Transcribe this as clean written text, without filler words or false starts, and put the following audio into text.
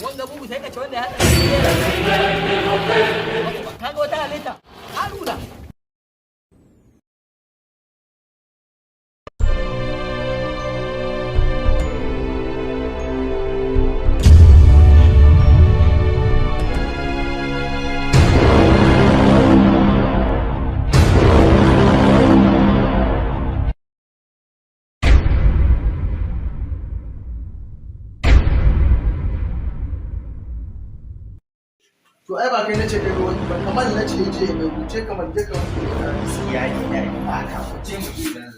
Wanga bugu sai ka ce wanda ya haɗa. Kaga wata halitta. Haruna. To ai ba kai nace kai wani ba, kamar nace je mai wuce, kamar je ka wanke. Gaskiya ne da ba ka wuce mu je da.